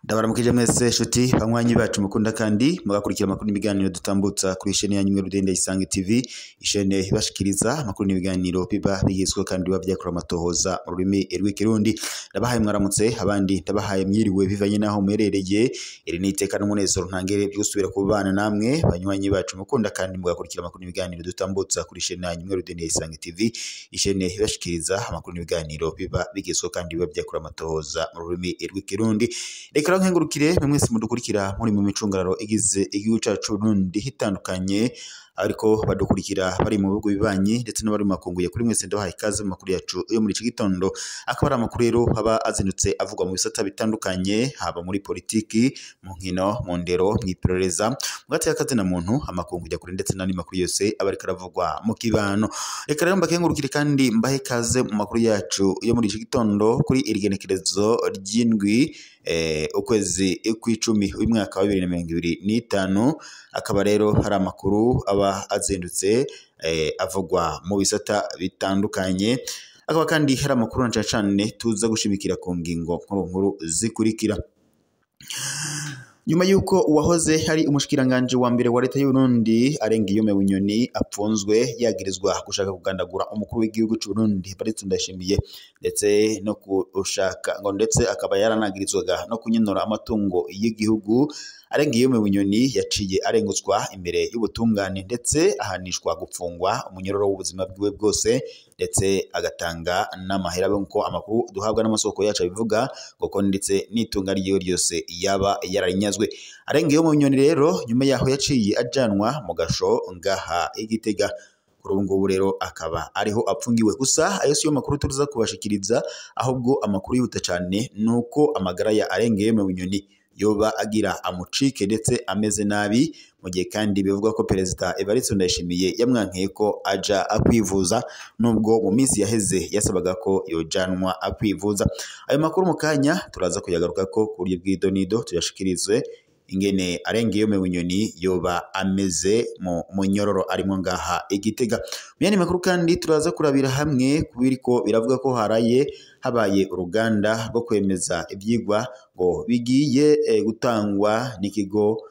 Ndabaramukije mwese shuti banywanyi bacu mukunda kandi mugakurikira amakuru n'ibiganiro dutambutsa kuri ishene yanyu Rudende Isange TV, ishene ibashikiriza amakuru n'ibiganiro biba bigizwe kandi biba vyakora amatohoza mu rurimi rw'ikirundi. Ndabahaye mwaramutse, abandi ndabahaye mwiriwe bivanye naho muherereye. Iri ni iteka n'umunezero ntangere byo gusubira kubana namwe banywanyi bacu mukunda kandi mugakurikira amakuru n'ibiganiro dutambutsa kuri ishene yanyu Rudende Isange TV, ishene ibashikiriza amakuru n'ibiganiro biba bigizwe kandi biba vyakora amatohoza mu rurimi rw'ikirundi. Reka nkengurukire mwese mudukurikira muri mu micungararo igize igihugu cacu Burundi hitandukanye, ariko badukurikira bari mu bihugu bibanyi ndetse n'abari mu makungu ya kuri mwese ndabahaye ikaze mu makuru yacu yo muri iki gitondo. Akaba ari amakuru rero aba azindutse avugwa mu bisata bitandukanye, haba muri politiki, mu nkino, mu ndero, mw'iperereza, mu gateka kazina muntu, amakungu ya kuri ndetse n'andi makuru yose aba ariko aravugwa mu kibano. Reka rero mbakengurukire kandi mbahe ikaze mu makuru yacu yo muri iki gitondo kuri iri genekerezo ry'indwi ukwezi kw'icumi uyu mwaka wa 2025. Akaba rero hari amakuru aba azindutse avugwa mu bisata bitandukanye, akaba kandi hari amakuru na cane tuza gushimikira ku ngingo nkuru nkuru zikurikira. Nyuma yuko uwahoze hari umushikiranganje wa mbere wa leta y'u Burundi Arengiyome Bunyoni apfunzwe yagirizwa gushaka kugandagura umukuru w'igihugu c'u Burundi Evariste Ndayishimiye, ndetse no kushaka ngo ndetse akaba yaranagirizwaga no kunyenora amatungo y'igihugu, Arengiyome Bunyoni yaciye arengutswa imbere y'ubutungane ndetse ahanishwa gupfungwa umunyororo w'ubuzima bwiwe bwose, ndetse agatanga n'amahera nkuko amakuru duhabwa n'amasoko yacu abivuga, kuko ndetse n'itunga ryiwe ryose yaba yararinyazwe. Arengiyome Bunyoni rero nyuma yaho yaciye ajanwa mu gasho ngaha i Gitega, kuri ubu ngubu rero akaba ariho apfungiwe. Gusa ayo siyo makuru tuza kubashikiriza, ahubwo amakuru yihuta cyane nuko amagara ya Arengiyome Bunyoni yoba agira amucike ndetse ameze nabi, mu gihe kandi bivugwa ko Perezida Evariste Ndayishimiye yamwankiye ko aja akwivuza, nubwo mu minsi yaheze yasabaga ko yojanwa akwivuza. Ayo makuru mu kanya turaza kuyagaruka ko ku buryo bw'idonido tuyashikirizwe ingene Arengiyome Bunyoni yoba ameze mu munyororo arimo ngaha i Gitega. Mu yandi makuru kandi turaza kurabira hamwe kubiriko biravuga ko haraye habaye uruganda rwo kwemeza ivyigwa ngo bigiye gutangwa n'ikigo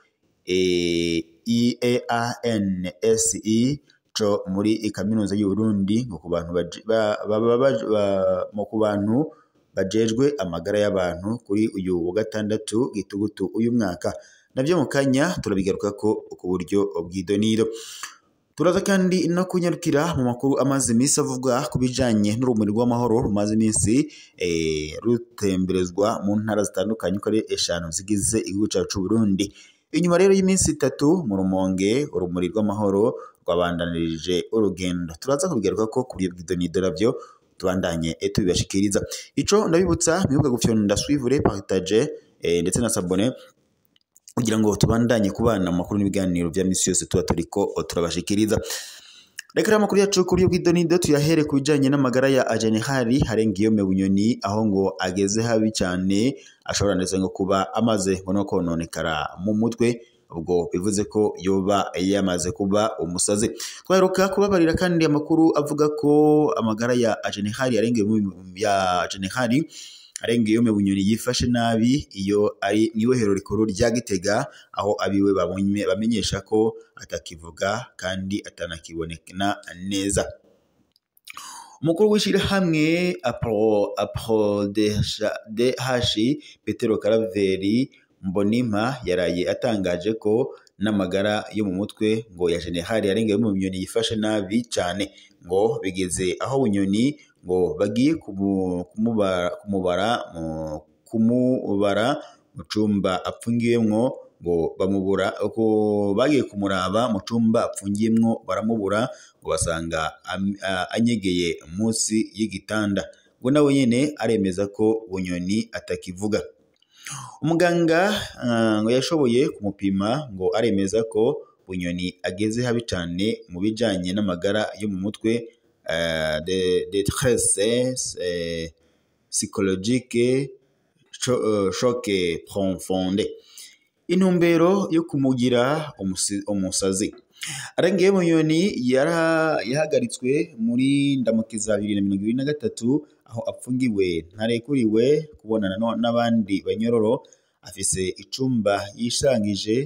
IANSE co muri kaminuza y'u Burundi ngo ku bantu mu ku bantu bajejwe amagara y'abantu kuri uyu wa gatandatu gitugutu uyu mwaka. Navyo mu kanya turabigaruka ko ku buryo bw'idoniro. Turaza kandi no kunyarukira mu makuru amaze iminsi avuga ku bijanye n'urumuri rw'amahoro rumaze iminsi rutemberezwa mu ntara zitandukanye uko ari 5 zigize igihugu cacu Burundi. Inyuma rero y'iminsi 3 mu Rumonge urumuri rw'amahoro rwabandanirije urugendo. Turaza kubigaruka ko ku buryo bw'idonido navyo tubandanye tubibashikiriza. Ico ndabibutsa mwibuka gufyonda suivre, partager ndetse na s'abonner kugira ngo tubandanye kubana mu makuru n'ibiganiro vya misi yose tuba turiko turabashikiriza. Reka rero amakuru yacu kuri bw'idonido tuyahere ku bijanye n'amagara ya General Arengiyome Bunyoni, aho ngo ageze habi cyane, ashobora ndetse ngo kuba amaze ngo no kononekara mu mutwe, ubwo bivuze ko yoba yamaze kuba umusazi. Twaheruka kubabarira kandi amakuru avuga ko amagara ya General Arengiyome Bunyoni yifashe nabi iyo ari mw'ibohero rikuru rya Gitega, aho abiwe bamenyesha ko atakivuga kandi atanakibonekana neza. Umukuru w'ishirahamwe APRODH Petero Karaveri Mbonimpa yaraye atangaje ko n'amagara yo mu mutwe ngo ya General Arengiyome Bunyoni yifashe nabi cyane, ngo bigeze aho Bunyoni ngo bagiye kumubara mu cumba apfungiyemwo, ngo bamubura ko bagiye kumuraba mu cumba apfungiyemwo baramubura, ngo basanga anyegeye munsi y'igitanda. Ngo nawe nyene aremeza ko Bunyoni atakivuga. Umuganga ngo yashoboye kumupima ngo aremeza ko Bunyoni ageze habi cane mu bijanye n'amagara yo mu mutwe, détresse psychologique, choc profonde, intumbero yo kumugira umusazi. Arengeye Bunyoni yahagaritswe muri Ndamukiza 2023 aho apfungiwe ntarekuriwe kubonana n'abandi banyororo, afise icumba yishangije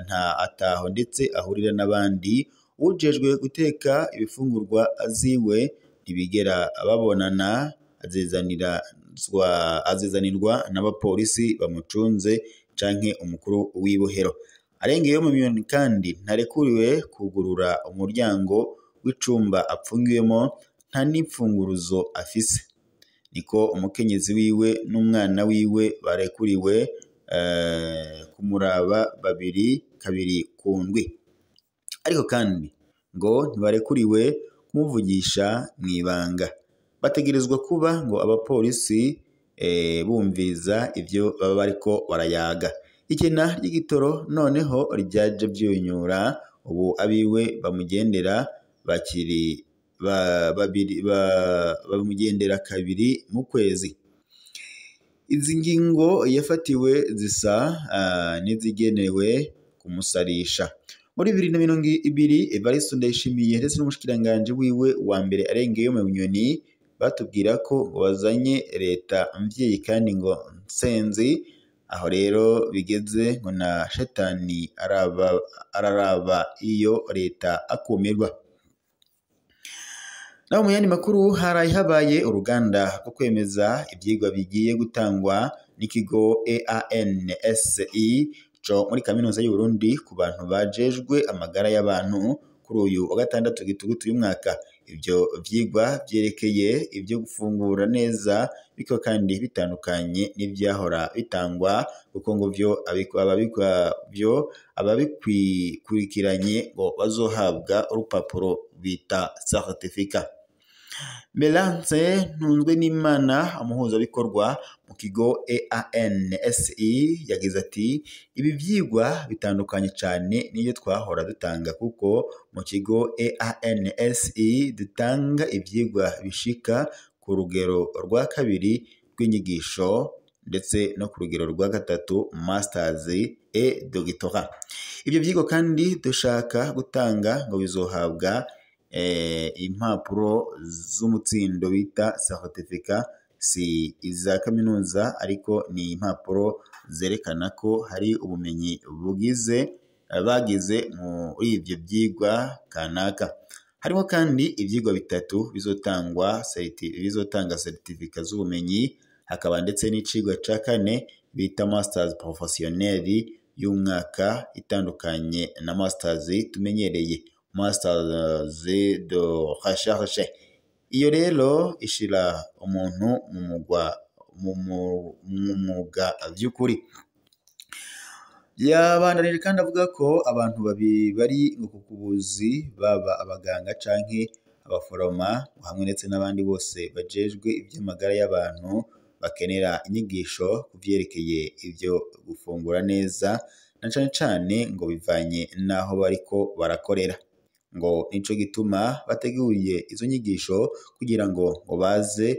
nta ataho ndetse ahurira n'abandi. Ujejwe guteka ibifungurwa ziwe ntibigera babonana, azizanirwa n'abapolisi bamucunze canke umukuru w'ibohero. Arengeye Bunyoni kandi ntarekuriwe kugurura umuryango w'icumba apfungiwemo, nta n'imfunguruzo afise. Niko umukenyezi wiwe n'umwana wiwe barekuriwe kumuraba babiri kabiri ku ndwi. Ariko kandi ngo ntibarekuriwe kumuvugisha mw'ibanga, bategerezwa kuba ngo abapolisi bumviriza ivyo baba bariko barayaga. Ikena ry'igitoro noneho ryaje vyunyura, ubu abiwe bamugendera bakiri babiri bamugendera kabiri mu kwezi. Izi ngingo yafatiwe zisa n'izigenewe kumusarisha. Muri 2020 Evariste Ndayishimiye ndetse n'umushikiranganji wiwe wa mbere Arengeye Bunyoni batubwira ko ngo bazanye leta mvyeyi kandi ngo nsenzi. Aho rero bigeze ngo na shetani araraba iyo leta akumirwa. Naho mu yandi makuru haraye habaye uruganda rwo kwemeza ivyigwa bigiye gutangwa n'ikigo EANSI co muri kaminuza y'u Burundi ku bantu bajejwe amagara y'abantu kuri uyu wa gatandatu gitugutu y'umwaka. Ivyo vyigwa vyerekeye ivyo gufungura neza bikaba kandi bitandukanye n'ivyahora bitangwa, kuko ngo vyo ababikurikiranye ngo bazohabwa urupapuro bita certificat. Melance Ntunzwenimana umuhuzabikorwa mu kigo EANSI yagize ati ibi vyigwa bitandukanye cane n'ivyo twahora dutanga, kuko mu kigo EANSI dutanga ivyigwa bishika ku rugero rwa kabiri rw'inyigisho ndetse no ku rugero rwa gatatu masters et doctorat. Ivyo vyigwa kandi dushaka gutanga ngo bizohabwa impapuro z'umutsindo bita certificat, si iza kaminuza ariko ni impapuro zerekana ko hari ubumenyi bugize bagize muri ivyo vyigwa kanaka. Harimo kandi ivyigwa bitatu bizotangwa bizotanga certificat z'ubumenyi, hakaba ndetse n'icigwa ca kane bita masters professionnel y'umwaka itandukanye na masters tumenyereye, masters de recherche. Iyo rero ishira umuntu mu mwuga vy'ukuri. Yabandanije kandi avuga ko abantu babiri bari ku buzi, baba abaganga canke abaforoma hamwe ndetse n'abandi bose bajejwe ivy'amagara y'abantu bakenera inyigisho kuvyerekeye ivyo gufungura neza, na cane cane ngo bivanye n'aho bariko barakorera. Ngo nico gituma bateguye izo nyigisho kugira ngo baze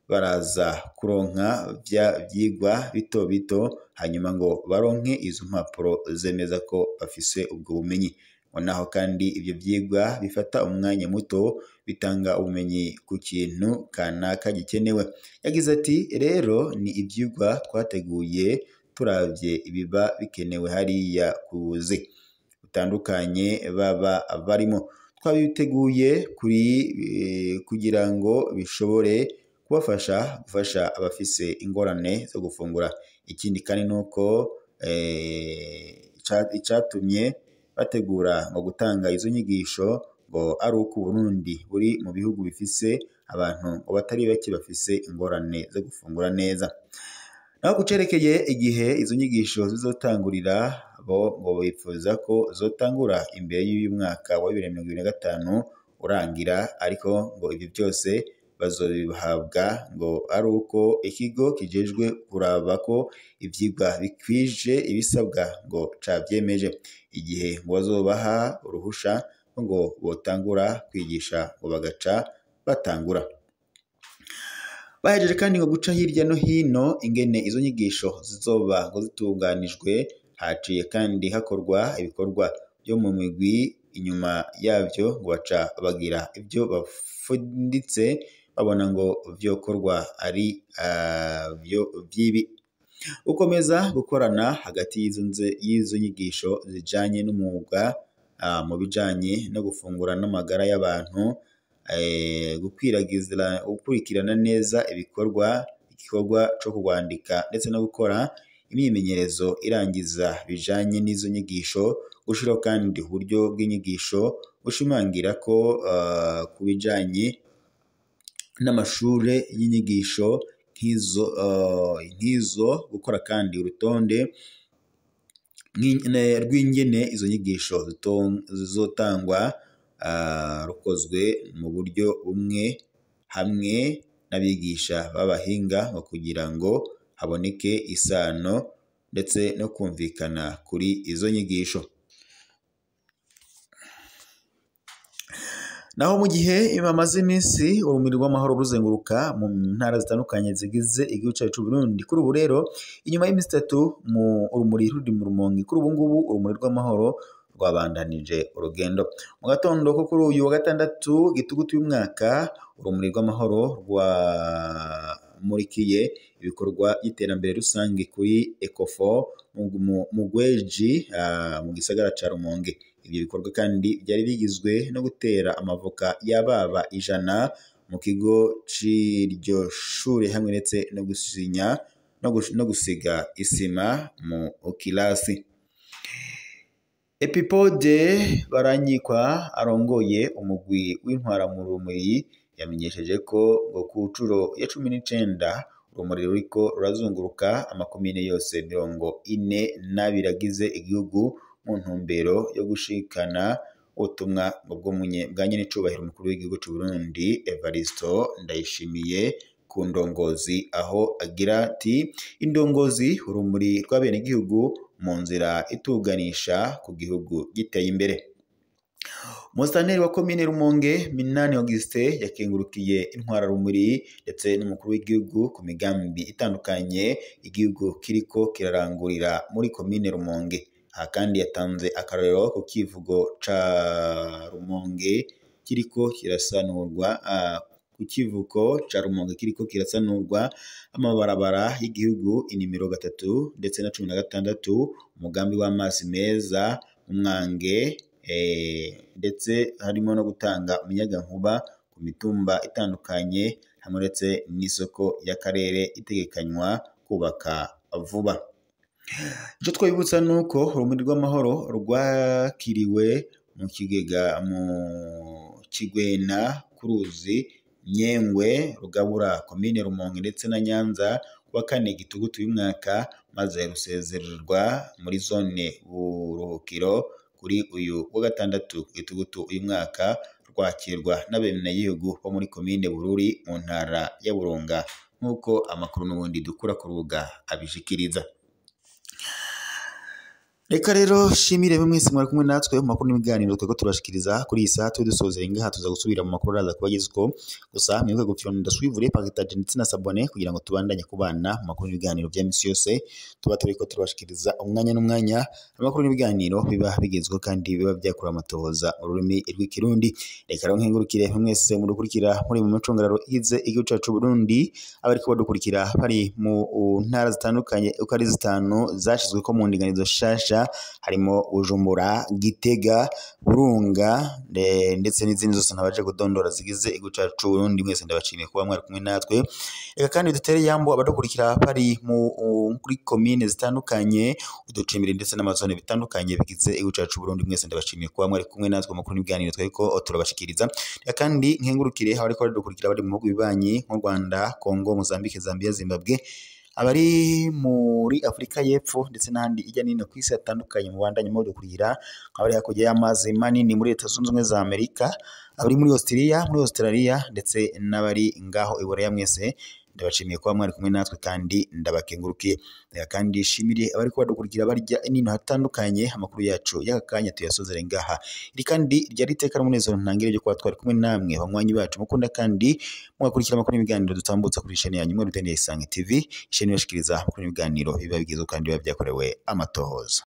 baraza kuronka vya vyigwa bito bito, hanyuma ngo baronke izo mpapuro zemeza ko bafise ubwo bumenyi. Ngo naho kandi ivyo vyigwa bifata umwanya muto, bitanga ubumenyi ku kintu kanaka gikenewe. Yagize ati rero ni ivyigwa twateguye turavye ibiba bikenewe hariya ku buzi butandukanye baba barimo, twabiteguye kuri kugira ngo bishobore kubafasha gufasha abafise ingorane zo gufungura. Ikindi kandi nuko icatumye bategura ngo gutanga izo nyigisho ngo ari uko Burundi buri mu bihugu bifise abantu ngo batari bake bafise ingorane zo gufungura neza. Naho kucerekeye igihe izo nyigisho zizotangurira, bo ngo bifuza ko zotangura imbere y'uyu mwaka wa 2025 urangira, ariko ngo ivyo byose bazobihabwa ngo ari uko ikigo kijejwe kuraba ko ivyigwa bikwije ibisabwa ngo cavyemeje. Igihe ngo bazobaha uruhusha ngo botangura kwigisha ngo bagaca batangura. Bahejeje kandi ngo guca hirya no hino ingene izo nyigisho zizoba ngo zitunganijwe, haciye kandi hakorwa ibikorwa byo mu migwi Inyuma yavyo ngo baca bagira ivyo bafunditse babona ngo vyokorwa ari vyo vyibi. Gukomeza gukorana hagati y'izo nyigisho zijanye n'umwuga mu bijanye no gufungura n'amagara y'abantu, gukurikirana neza ibikorwa, igikorwa co kwandika ndetse no gukora imyimenyerezo irangiza bijanye n'izo nyigisho, gushiraho kandi uburyo bw'inyigisho bushimangira ko ku bijanye n'amashure y'inyigisho nk'izo, gukora kandi urutonde rw'ingene izo nyigisho zizotangwa rukozwe mu buryo bumwe hamwe n'abigisha b'abahinga kugira ngo haboneke isano ndetse no kumvikana kuri izo nyigisho. Naho mu gihe bamaze iminsi urumuri rw'amahoro ruzenguruka mu ntara zitandukanye zigize igihugu cyacu c'u Burundi, kuri ubu rero inyuma y'iminsi itatu mu urumuri ruri mu Rumonge, kuri ubu ngubu urumuri rw'amahoro rwabandanije urugendo. Mu gatondo ko kuri uyu wa gatandatu gitugutu y'umwaka, urumuri rw'amahoro rwamurikiye ibikorwa by'iterambere rusange kuri Ecofo mu Gweji mu gisagara ca Rumonge. Ibyo bikorwa kandi byari bigizwe no gutera amavoka y'ababa 100 mu kigo c'iryo shure hamwe ndetse no gusinya no gusiga isima mu kirasi. Epipode Baranyikwa arongoye umugwi w'intwara mu rumuri yamenyesheje ko ngo ku nshuro ya 19 urumuri ruriko rurazunguruka amakomine yose 42 agize igihugu mu ntumbero yo gushikana ubutumwa bwa nyenecubahiro umukuru w'igihugu c'u Burundi Evaristo Ndayishimiye ku ndongozi, aho agira ati: indongozi urumuri rw'abenegihugu mu nzira ituganisha ku gihugu giteye imbere. Musitanteri wa komine Rumonge Minani Auguste yakengurukiye intwara rumuri ndetse n'umukuru w'igihugu ku migambi itandukanye igihugu kiriko kirarangurira muri komine Rumonge. Aha kandi yatanze akarorero ku kivugo ca Rumonge kiriko kirasanurwa, ku kivuko ca Rumonge kiriko kirasanurwa, amabarabara y'igihugu inimero 3 ndetse na 16, umugambi w'amazi meza umwange, ndetse harimo no gutanga umuyagankuba ku mitumba itandukanye hamwe ndetse n'isoko y'akarere itegekanywa kubaka vuba. Ico twibutsa nuko urumuri rw'amahoro rwakiriwe mu kigega mu Kigwena ku ruzi Nyengwe rugabura komine Rumonge ndetse na Nyanza kuwa kane gitugutu y'umwaka, maze rusezererwa muri zone buruhukiro kuri uyu wa gatandatu gitugutu uyu mwaka, rwakirwa n'abenegihugu bo muri komine Bururi mu ntara ya Burunga, nk'uko amakuru n'ubundi dukura ku rubuga abishikiriza. Reka rero shimire mwese mwari kumwe natwe mu makuru n'ibiganiro tweko turashikiriza kuri iyi saha. Twe dusozera ingaha, tuza gusubira mu makuru araza kubagezako. Gusa mwibuke gufyonda suivre, partage ndetse na s'abonner kugira ngo tubandanye kubana mu makuru n'ibiganiro vya misi yose tuba turiko turabashikiriza umwanya n'umwanya. Amakuru n'ibiganiro biba bigezweho kandi biba byakura amatohoza mu rurimi rw'ikirundi. Reka rero nkengurukire mwese mudukurikira muri mu micungararo igize igihugu cacu Burundi, abariko badukurikira bari mu ntara zitandukanye uko ari zitanu zashizweko mu ndinganizo shasha, harimo Bujumbura, Gitega, Burunga ndetse n'izindi zose ntabaje kudondora zigize igihugu cacu Burundi. Mwese ndabashimiye kuba mwari kumwe natwe. Reka kandi dutere yambo abadukurikira bari muri komine zitandukanye, uducimbiri ndetse n'amazone bitandukanye bigize igihugu cacu Burundi. Mwese ndabashimiye kuba mwari kumwe natwe mu makuru n'ibiganiro twariko turabashikiriza. Reka kandi nkengurukire abariko badukurikira bari mu bihugu bibanyi nk'u Rwanda, Congo, Mozambique, Zambia, Zimbabwe, abari muri Afrika y'Epfo ndetse n'ahandi ijya nino ku isi hatandukanye. Mubandanye mudukurikira abari hakurya y'amazi manini muri Leta Zunze Ubumwe za Amerika, abari muri Australia, muri Australia ndetse n'abari ngaho i Buraya. Mwese ndabashimiye kuba mwari kumwe natwe kandi ndabakengurukiye. Reka kandi shimire abari kubadukurikira barya nino hatandukanye. Amakuru yacu y'aka kanya tuyasozere ngaha. Iri kandi ryari iteka n'umunezero ntangire ryo kuba twari kumwe namwe banywanyi bacu mukunda kandi mugakurikira amakuru n'ibiganiro dutambutsa kuri chaîne yanyu mwe Rutende Isange TV, chaîne ibashikiriza amakuru n'ibiganiro biba bigezweho kandi biba byakorewe amatohoza.